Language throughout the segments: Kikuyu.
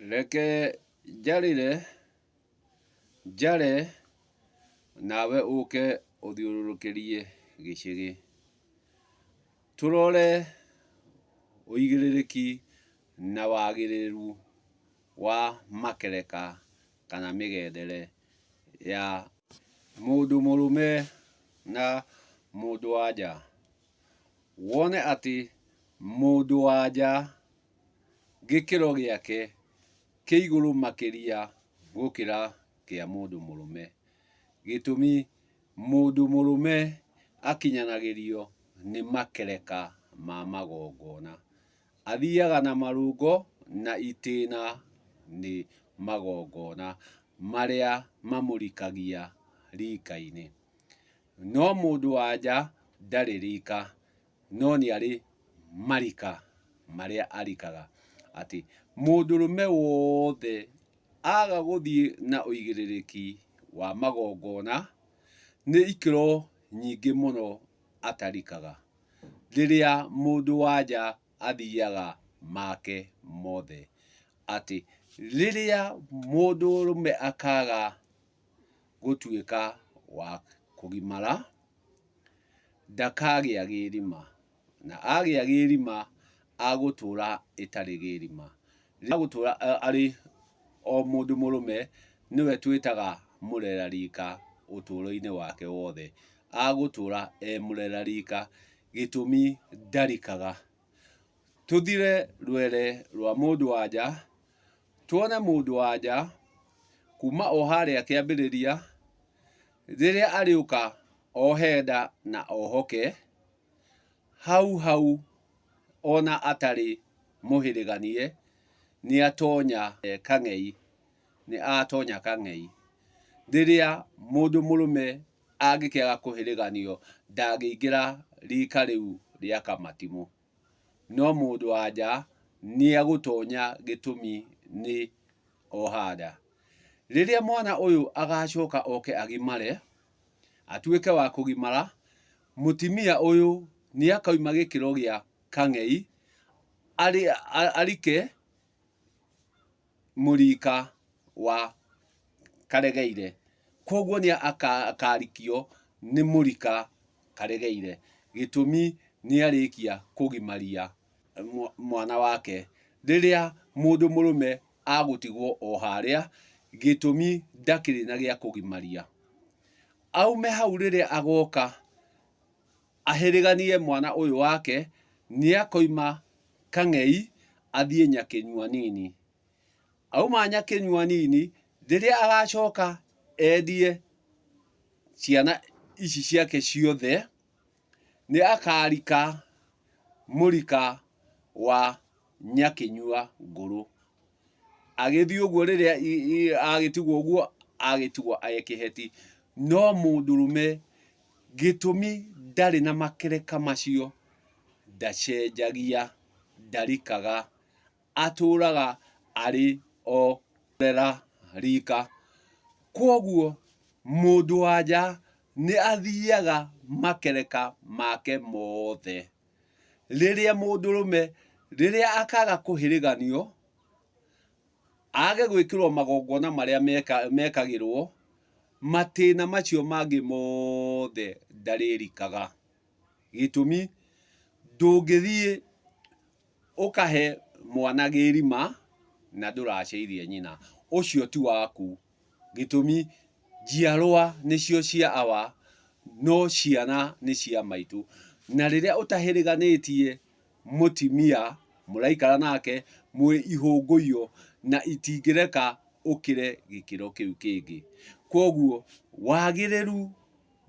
Reke njarĩre, njare, nawe ũke ũthiũrũrũkĩrie gĩcĩgĩ. Tũrore ũigĩrĩrĩki na wagĩrĩru wa makereka kana mĩgendere ya mũndũ mũrũme na mũndũ wa nja. Wone atĩ mũndũ wa nja gĩkĩro gĩake kĩ igũrũ makĩria gũkĩra kĩa mũndũ mũrũme. Gĩtũmi, mũndũ mũrũme akinyanagĩrio nĩ makereka ma magongona. Athiaga na marũngo na itĩna nĩ magongona marĩa mamũrikagia rika-inĩ. No mũndũ wa nja ndarĩ rika, no nĩ arĩ marika marĩa arikaga. Atĩ mũndũrũme wothe aga gũthiĩ na ũigĩrĩrĩki wa magongona, nĩ ikĩro nyingĩ mũno atarikaga. Rĩrĩa mũndũ wa nja athiaga make mothe. Atĩ rĩrĩa mũndũrũme akaga gũtuĩka wa kũgimara, ndakagĩa gĩrima, na agĩa gĩrima agũtũra ĩtarĩ gĩrima. Agũtũra arĩ o mũndũ mũrũme, nĩwe twĩtaga mũrera rika ũtũro-inĩ wake wothe. Agũtũra e mũrera rika, gĩtũmi ndarikaga. Tũthire rwere rwa mũndũ wa nja, tuone mũndũ wa nja kuma o harĩa kĩambĩrĩria, rĩrĩa arĩũka ohe nda na ohoke, hau hau ona atarĩ mũhĩrĩganie, nĩatonya kang'ei, nĩatonya kang'ei. Rĩrĩa mũndũ mũrũme angĩkĩaga kũhĩrĩganio ndangĩingĩra rika rĩu rĩa kamatimũ. No mũndũ wa nja nĩegũtonya gĩtũmi nĩ oha nda. Rĩrĩa mwana ũyũ agacoka oke agimare, atuĩke wa kũgimara, mũtimia ũyũ nĩakauma gĩkĩro gĩa kang'ei arike mũrika wa karegeire. Kwoguo nĩ akarikio nĩ mũrika karegeire. Gĩtũmi nĩ arĩkia kũgimaria mwana wake. Rĩrĩa mũndũ mũrũme agũtigwo o harĩa, gĩtũmi ndakĩrĩ na gĩa kũgimaria. Aume hau rĩrĩa agoka ahĩrĩganie mwana ũyũ wake, nĩ akoima Kang'ei athiĩ Nyakĩnyua nini. Auma Nyakĩnyua nini, rĩrĩa agacoka endie ciana ici ciake ciothe, nĩ akarika mũrika wa Nyakĩnyua ngũrũ. Agĩthiĩ ũguo rĩrĩa agĩtigwo ũguo, agĩtigwo e kĩheti. No mũndũrũme gĩtũmi ndarĩ na makereka macio, ndacenjagia, ndarikaga, atũraga arĩ o rera rika. Kwoguo mũndũ wa nja nĩ athiaga makereka make mothe. Rĩrĩa mũndũrũme, rĩrĩa akaga kũhĩrĩganio, age gwĩkĩrwo magongona marĩa mekagĩrwo, matĩna macio mangĩ mothe ndarĩrikaga. Gĩtũmi, ndũngĩthiĩ ũkahe mwana gĩrima na ndũracĩirie nyina, ũcio ti waku. Gĩtũmi, njiarwa nĩcio cia awa, no ciana nĩ cia maitũ. Na rĩrĩa ũtahĩrĩganĩtie mũtimia mũraikara nake mwĩ ihũngũiyo na itingĩreka ũkĩre gĩkĩro kĩu kĩngĩ. Kwoguo wagĩrĩru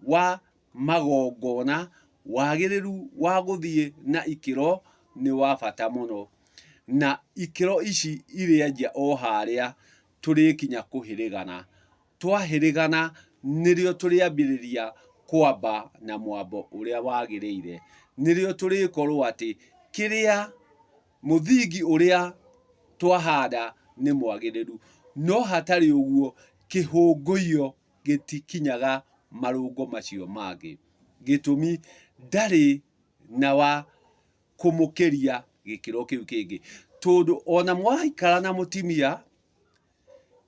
wa magongona, wagĩrĩru wa gũthiĩ na ikĩro nĩ wa bata mũno. Na ikĩro ici irĩanjia o harĩa tũrĩkinya kũhĩrĩgana. Twahĩrĩgana nĩrĩo tũrĩambĩrĩria kwamba na mwambo ũrĩa wagĩrĩire. Nĩrĩo tũrĩkorwo atĩ kĩrĩa, mũthingi ũrĩa twahanda nĩ mwagĩrĩru. No hatarĩ ũguo kĩhũngũiyo gĩtikinyaga marũngo macio mangĩ. Gĩtũmi ndarĩ na wa kũmũkĩria gĩkĩro kĩu kĩngĩ. Tondũ ona mwaikara na mũtimia,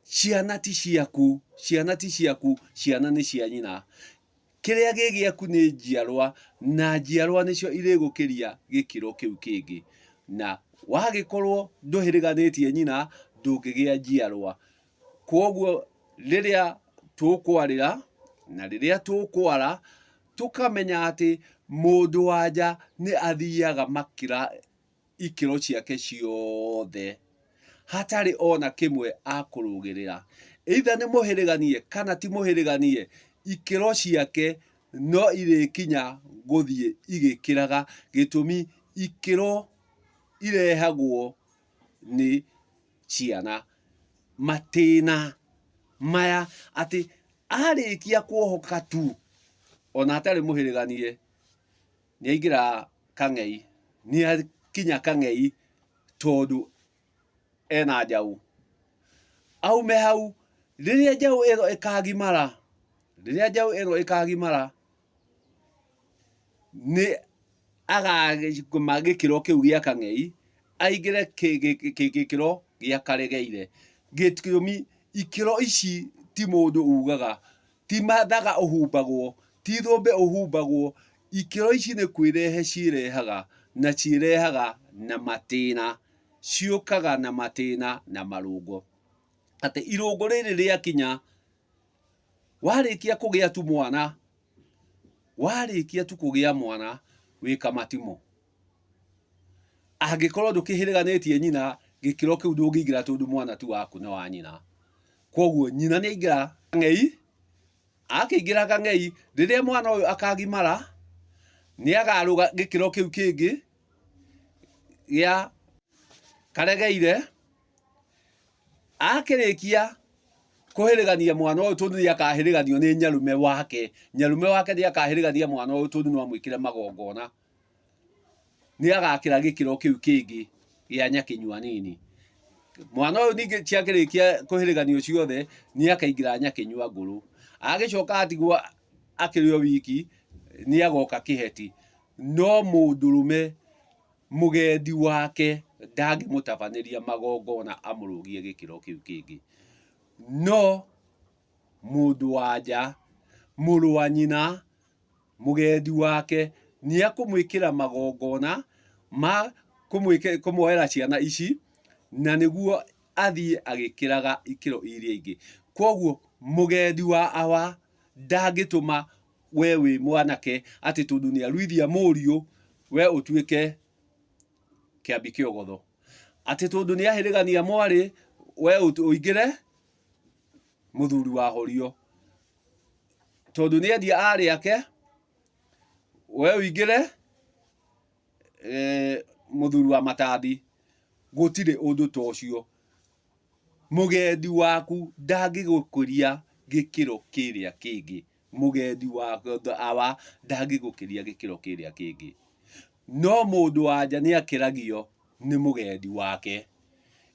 ciana ti ciaku, ciana ti ciaku, ciana nĩ cia nyina. Kĩrĩa gĩ gĩaku nĩ njiarwa, na njiarwa nĩcio irĩgũkĩria gĩkĩro kĩu kĩngĩ. Na wagĩkorwo ndũhĩrĩganĩtie nyina, ndũngĩgĩa njiarwa. Kwoguo rĩrĩa tũkwarĩra na rĩrĩa tũkwara, tũkamenya atĩ mũndũ wa nja nĩ athiaga makĩra ikĩro ciake ciothe hatarĩ ona kĩmwe akũrũgĩrĩra. Either nĩ mũhĩrĩganie kana ti mũhĩrĩganie, ikĩro ciake no irĩkinya gũthiĩ igĩkĩraga, gĩtũmi ikĩro irehagwo nĩ ciana. Matĩna maya atĩ arĩkia kuohoka tu ona atarĩ mũhĩrĩganie nĩ aingĩra kang'ei, nĩ akinya kang'ei tondũ ena njaũ. Aume hau, rĩrĩa njaũ ĩno ĩkagimara, rĩrĩa njaũ ĩno ĩkagimara, nĩ agakoma gĩkĩro kĩu gĩa kang'ei, aingĩre gĩkĩro gĩa karegeire. Gĩtũmi, ikĩro ici ti mũndũ ugaga, ti mathaga ũhumbagwo, ti thũmbĩ ũhumbagwo, ikĩro ici nĩ kwĩrehe ciĩrehaga, na ciĩrehaga na matĩna, ciũkaga na matĩna na marũngo. Atĩ irũngo rĩrĩ rĩakinya, warĩkia kũgĩa tu mwana, warĩkia tu kũgĩa mwana, wĩ kamatimũ. Angĩkorwo ndũkĩhĩrĩganĩtie nyina, gĩkĩro kĩu ndũngĩingĩra tondũ mwana ti waku nĩ wa nyina. Kwoguo nyina nĩ aingĩra kang'ei, akĩingĩra kang'ei, rĩrĩa mwana ũyũ akagimara, nĩ akarũga gĩkĩro kĩu kĩngĩ gĩa karegeire, akĩrĩkia kũhĩrĩgania mwana ũyũ tondũ nĩ akahĩrĩganio nĩ nyarume wake, nyarume wake nĩ akahĩrĩgania mwana ũyũ tondũ no amwĩkĩre magongona. Nĩ agakĩra gĩkĩro kĩu kĩngĩ gĩa nyakĩnyua nini. Mwana ũyũ ningĩ ciakĩrĩkia kũhĩrĩganio ciothe, nĩ akaingĩra nyakĩnyua ngũrũ. Agĩcoka atigwo akĩrĩ o wiki, nĩ agoka kĩheti. No mũndũrũme mũgendi wake ndangĩmũtabanĩria magongona amũrũgie gĩkĩro kĩu kĩngĩ. No mũndũ wa nja, mũrũ wa nyina, mũgendi wake nĩ akũmwĩkĩra magongona ma kũmuoera ciana ici, na nĩguo athiĩ agĩkĩraga ikĩro iria ingĩ. Kwoguo mũgendi wa awa ndangĩtũma we wĩ mwanake atĩ tondũ nĩ aruithia mũriũ we ũtuĩke kĩambi kĩogotho. Atĩ tondũ nĩ ahĩrĩgania mwarĩ we ũingĩre mũthuri wa horio. Tondũ nĩ endia arĩ ake, we ũingĩre mũthuri wa matathi. Gũtirĩ ũndũ ta ũcio. Mũgendi waku ndangĩgũkĩria gĩkĩro kĩrĩa kĩngĩ. Mũgendi wa awa ndangĩgũkĩria gĩkĩro kĩrĩa kĩngĩ. No mũndũ wa nja nĩ akĩragio nĩ mũgendi wake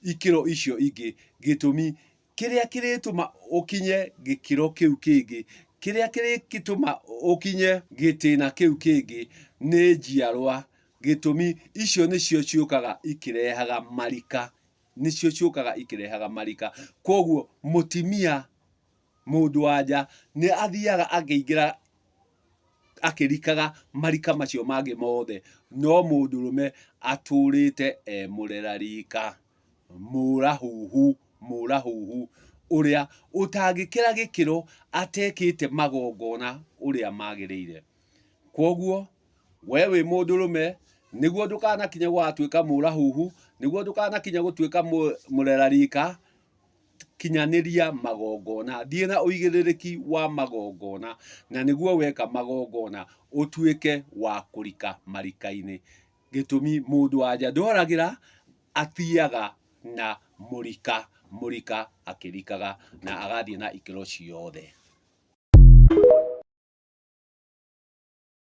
ikĩro icio ingĩ. Gĩtũmi Kĩrĩa kĩrĩtũma ũkinye gĩkĩro kĩu kĩngĩ, kĩrĩa kĩrĩtũma ũkinye gĩtĩna kĩu kĩngĩ nĩ njiarwa. Gĩtũmi, icio nĩcio ciũkaga ikĩrehaga marika, nĩcio ciũkaga ikĩrehaga marika. Kwoguo mũtimia, mũndũ wa nja nĩ athiaga akĩingĩra akĩrikaga marika macio mangĩ mothe, no mũndũrũme atũrĩte e mũrera rika. Mũrahuhu, mũrahuhu ũrĩa ũtangĩkĩra gĩkĩro atekĩte magongona ũrĩa magĩrĩire. Kwoguo we wĩ mũndũrũme nĩguo ndũkanakinye gũgatuĩka mũrahuhu, nĩguo ndũkanakinye gũtuĩka mũrerarika, kinyanĩria magongona, thiĩ na ũigĩrĩrĩki wa magongona, na nĩguo weka magongona ũtuĩke wa kũrika marika-inĩ. Gĩtũmi mũndũ wa nja ndoragĩra, athiaga na mũrika, mũrika akĩrikaga na agathiĩ na ikĩro ciothe.